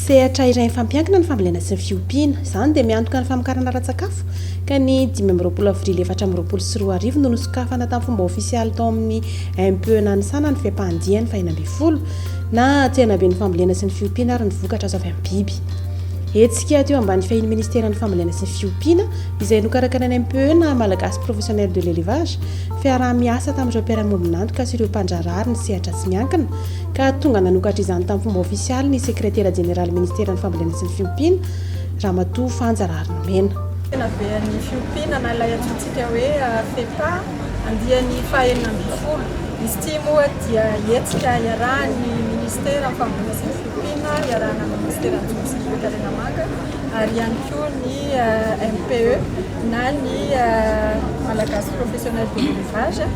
Sehatra iray mifampiankina ny fambolena sy ny fiompiana. Izany dia miantoka ny famokarana ara-tsakafo, ka ny 25 avrily 2024 no nosokafana tamin'ny fomba ofisialy tao amin'ny MPE Nanisana ny fepahandiany faha-16, na Tsenaben'ny fambolena sy ny fiompiana ary ny vokatra azo avy amin'ny biby. Hetsika teo ambany fiahian'ny Ministeran'ny fambolena sy ny fiompiana, izay nokarakarain'ny MPE na Malagasy Professionnel de l'Elevage, fiaraha-miasa tamin'ireo mpiara-miombon'antoka sy ireo mpandraharaha ary ny sehatra tsy miankina, ka tonga nanokatra izany tamin'ny fomba ofisialy ny Sekretera Jeneraly Ministeran'ny Fambolena sy ny Fiompiana, Ramatoa Fanja Raharinimena. Tsenaben'ny fiompiana na ilay antsointsika hoe FEPA andiany faha-16. Izy ity moa dia hetsika iarahan'ny Ministeran'ny Fambolena sy ny Fiompiana, iarahana amin'ny Ministeran'ny Jono sy ny Toekarena Manga ary ihany koa ny MPE na ny Malagasy Professionnel de l'Elevage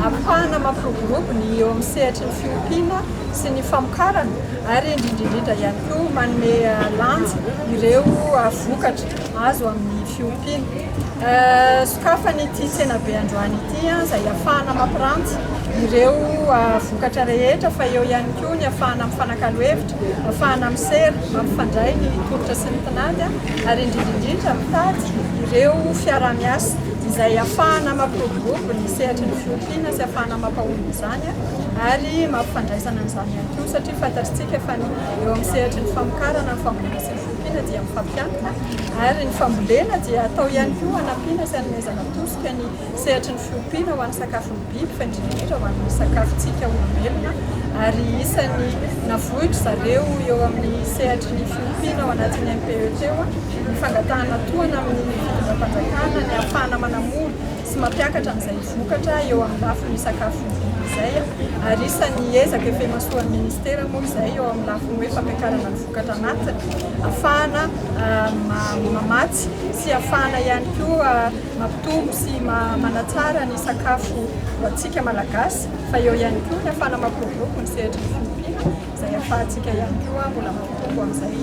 ahafahana mampiroborobo ny eo amin'ny sehatry ny fiompiana sy ny famokarana ary indrindra indrindra ihany koa manome lanja ireo vokatra azo amin'ny fiompiana. Sokafana ity tsenabe androany ity izay ahafahana mampiranty ireo vokatra rehetra fa eo ihany koa ny ahafahana mifanakalo hevitra, ahafahana misera, mampifandray ny tolotra sy ny tinady ary indrindra indrindra mitady ireo fiaraha-miasa izay ahafahana mampiroborobo ny sehatry ny fiompiana sy ahafahana mampahomby izany ary mampifandraisana an'izany ihany koa satria fantatritsika fa ny eo amin'ny sehatry ny famokarana, ny fambolena sy ny fiompiana dia mifampiankina ary ny fambolena dia atao ihany koa hanampiana sy hanomezana tosika ny sehatry ny fiompiana ho an'ny sakafon'ny biby fa indrindra indrindra ho an'ny sakafontsika olombelona ary isan'ny navoitry zareo eo amin'ny sehatry ny fiompiana ao anatin'ny MPE teo ny fangatahana tohana amin'ny fitondram-panjakana ny ahafahana manamora sy mampiakatra an'izay vokatra eo amin'ny lafiny sakafon'ny biby izay ary isan'ny ezaka efa imasoan'ny ministera moa izay eo amin'ny lafiny hoe fampiakarana ny vokatra anatiny ahafahana mamatsy sy ahafahana ihany koa Mampitombo sy manatsara ny sakafo ho antsika Malagasy fa eo ihany koa ny ahafahana mampiroborobo ny sehatry ny fiompiana izay ahafahantsika ihany koa mbola mampitombo amin'izay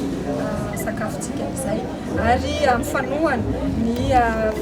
sakafontsika izay ary mifanohana ny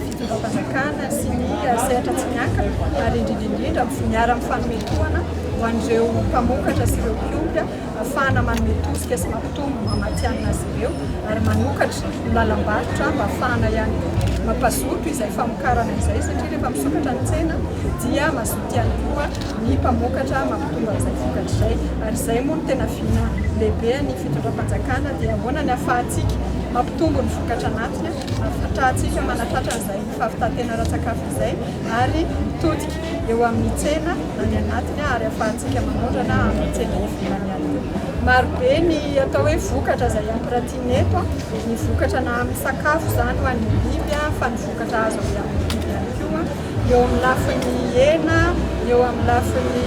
fitondram-panjakana sy ny sehatra tsy miankina ary indrindra indrindra miara-mifanome tohana ho an'ireo mpamokatra sy ireo mpiompy ahafahana manome tosika sy mampitombo maha-matihanina azy ireo ary manokatra ny lalam-barotra mba ahafahana ihany koa mampazoto izay famokarana izay satria rehefa misokatra ny tsena dia mazoto ihany koa ny mpamokatra mampitombo an'izay vokatra izay ary izay moa no tena vina lehibe ny fitondram-panjakana dia ahoana ny ahafahantsika mampitombo ny vokatra anatiny ahafahantsika manatratra an'izay fahavitan-tena ara-tsakafo izay ary mitodika eo amin'ny tsena na ny anatiny ary ahafahantsika manondrana amin'ny tsena ivelany ihany koa. Marobe ny atao hoe vokatra izay ampiratiana eto, ny vokatra na amin'ny sakafo izany ho an'ny biby fa ny vokatra azo avy amin'ny biby ihany koa, eo amin'ny lafiny hena, eo amin'ny lafiny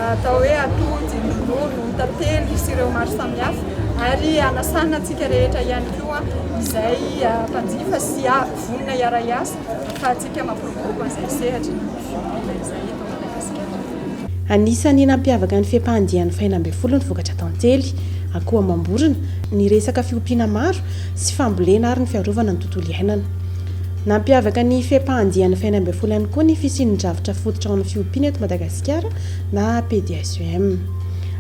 atao hoe atody, ny ronono, ny tantely sy ireo maro samihafa ary hanasana antsika rehetra ihany koa izay mpanjifa sy vonona hiara-hiasa ahafahantsika mampiroborobo an'izay sehatry ny fiompiana izay eto Madagasikara. Anisan'ny nampiavaka ny fepahandian'ny faha-16 ny vokatra tantely, akoho amam-borona, ny resaka fiompiana maro sy fambolena ary ny fiarovana ny tontolo iainana. Nampiavaka ny fepahandian'ny faha-16 ihany koa ny fisian'ny drafitra fototra ho an'ny fiompiana eto Madagasikara na PDSEM.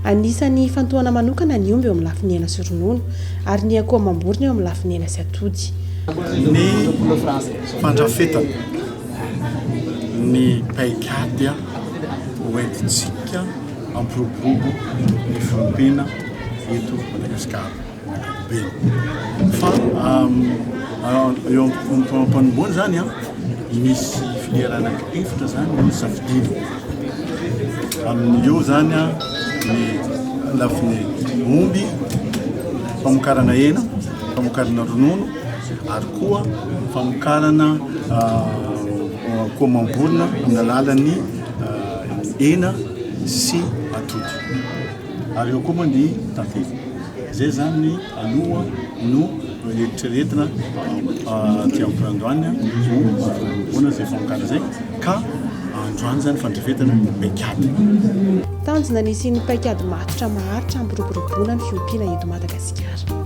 Anisan'ny ifantohana manokana ny omby eo amin'ny lafiny hena sy ronono ary ny akoho amam-borona eo amin'ny lafiny hena sy atody. Ny fandrafetana ny paikady hoentintsika hampiroborobo ny fiompiana eto Madagasikara amin'ny ankapobeny. Fa eo am-panombohana izany, misy filière anaky efatra izany no safidiana. Amin'io izany ny lafiny omby, famokarana hena, famokarana ronono ary koa famokarana akoho amam-borona amin'ny alalan'ny hena sy atody ary eo koa moa ny tantely. Izay izany aloha no eritreretina aty am-piandohana ho fampiroboroboana izay famokarana izay ka androany izany fandrafetana ny paikady. Tanjona ny hisian'ny paikady matotra maharitra hampiroboroboana ny fiompiana eto Madagasikara.